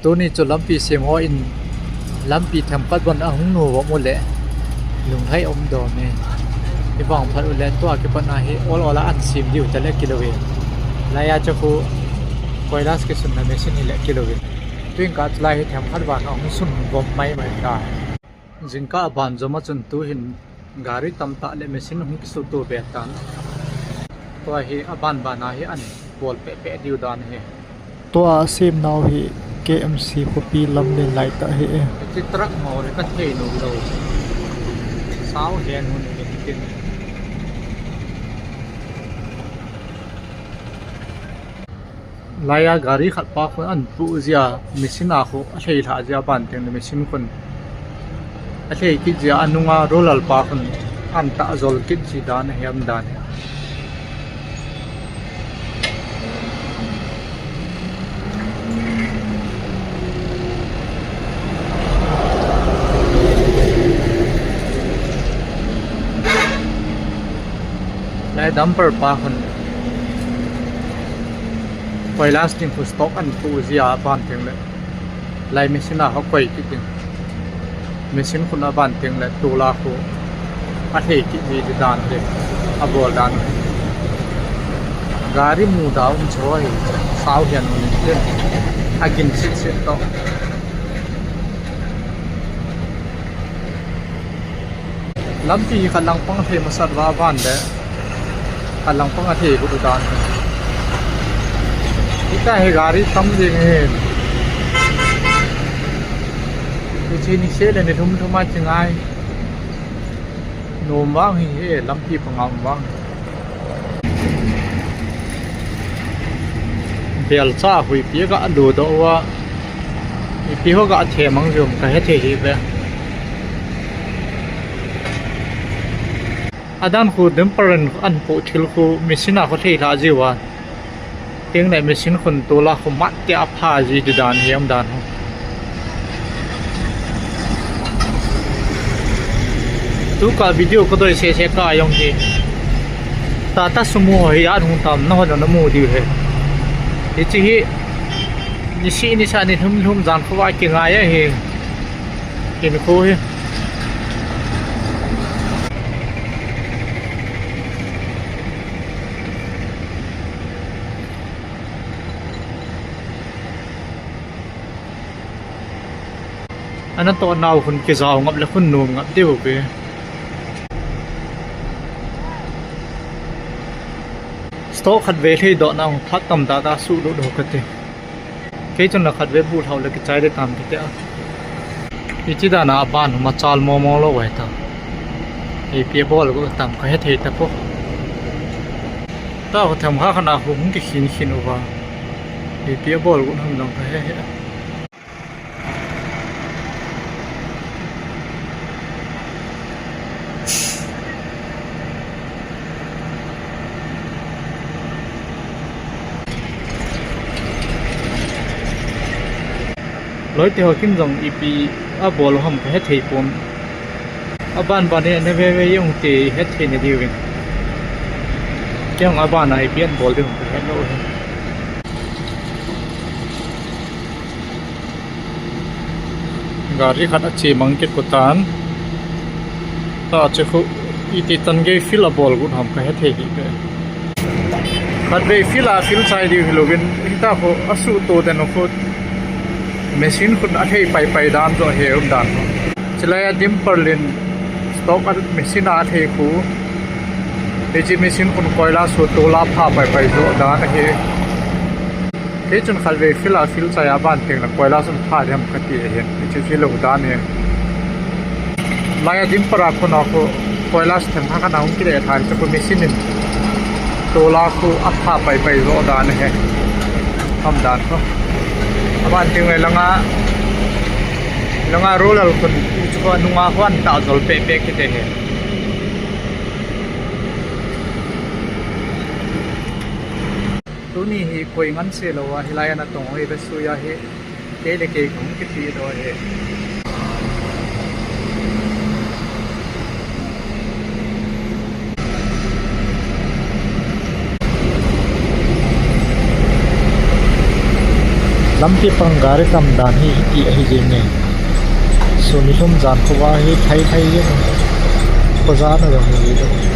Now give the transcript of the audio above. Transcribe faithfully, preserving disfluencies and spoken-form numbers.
Tuni chu lampi sem ho in lampi themkhat bon ahung nu vop u le lunglhai um dom e. I vang phat u le tua kipat na hi ol ol a an sem diu ta le kilo e. Laiya chu khu koilas kisunna machine hi le kilo e. Tuin ka chu lai hi themkhat vang ahung sun vop mai mai ta. Jingkah a ban joma chun tuhin gari tamtah le machine hung kisuto be tan. Tua hi aban ban a hi an bol peh peh diu dan hi. Tua a sem nau hi K M C khopi lam len lai tah hi e. Hiche truck ho le ka thei nom lou. Sao hen hun hi tin. Laiya gari khat pa khun an pu jia, machine a khu a thei lha jia ban teng le machine khun a thei kit jia, a nunga roller pa khun an ta jol kit ji dan a hiam dan hi. Lai dumper pa khun koilas ding khu stock an pu jia aban teng le lai machine a ho koi kit ding. Machine khun aban teng le tula khu a thei kit ji dan le abol dan. Gari mu da um chu hi sao hian un le a gin sit sit to. Lampi hi khat lang pang thei masat va van le khat lang pang a thei gu dan. Hita hi gari tam jing hi. Hiche ni se le ni lhum lhum a chingai. Nom vang hi he lampi panga um vang. Belcha huipi a ga lu doh uva, ipi ho ga themang jom ka hethei hi ve. Adan khu dumper in an pu thil khu machine a khu thei lha jiu a. Teng le machine khun tula khu mat tia pha ji ti dan hiam dan ho. Tu ka video ka doi se se ka jong hi. Tata Sumo ho hi a hung tam na ho na mu diu he. Hiche hi nisi nisa ni lhum lhum jan khu va kingai a hi. Kin khu hi. Ana toh nau khun kijao ngap le khun nom ngap diu ve. Stock khat ve thei doh nau phat tam ta ta su do do ka ti. Kei chun la khat ve bu thau le kichai le tam ti te a. Iti dan a ban ma chal mo mo lo wai ta. Ipi bol gu tam ka hethei ta po. Ta khu them kha khana khu hung kikhin khin uva. Ipi bol gu ham jong ka he he. Loi te ho kin jong ipi abol ham ka hethei pon. Aban ban hi ana ve ve jong te hethei na diu vin. Kei jong aban a ipi an bol diu ka he lou hi. Gari khat a che mang kit ko tan. Ta che khu iti tan gei fill a bol gu ham ka hethei hi ke. Khat vei fill a fill chai diu hi lovin, hita khu a su to den khu machine khun a thei pai pai dan jo he um dan. Chilai a dumper lin stock a machine a thei khu. Hiche machine khun koila su tula pha pai pai jo dan a he. Kei chun khat vei fill a fill chai a ban teng le koila sun pha diam ka ti ahin. Hiche chu lou dan e. Laiya dumper a khun a khu koila sun them kha kha na hung kile thai chu khu machine in tula khu a pha pai pai jo dan e. Ham dan khu. Aban teng le langa langa roller khun chu khu nunga khu an ta jol pe pe kit e he. Tuni hi koi ngan se lou a, hilai a natong hoi ve sui a hi, kei le kei kong kipi doh hi. Lampi pang gari tam dan hi hiti ahi jeng e. Sun nilhum jan khovah hi thei thei jeng. Khoja na jong hi.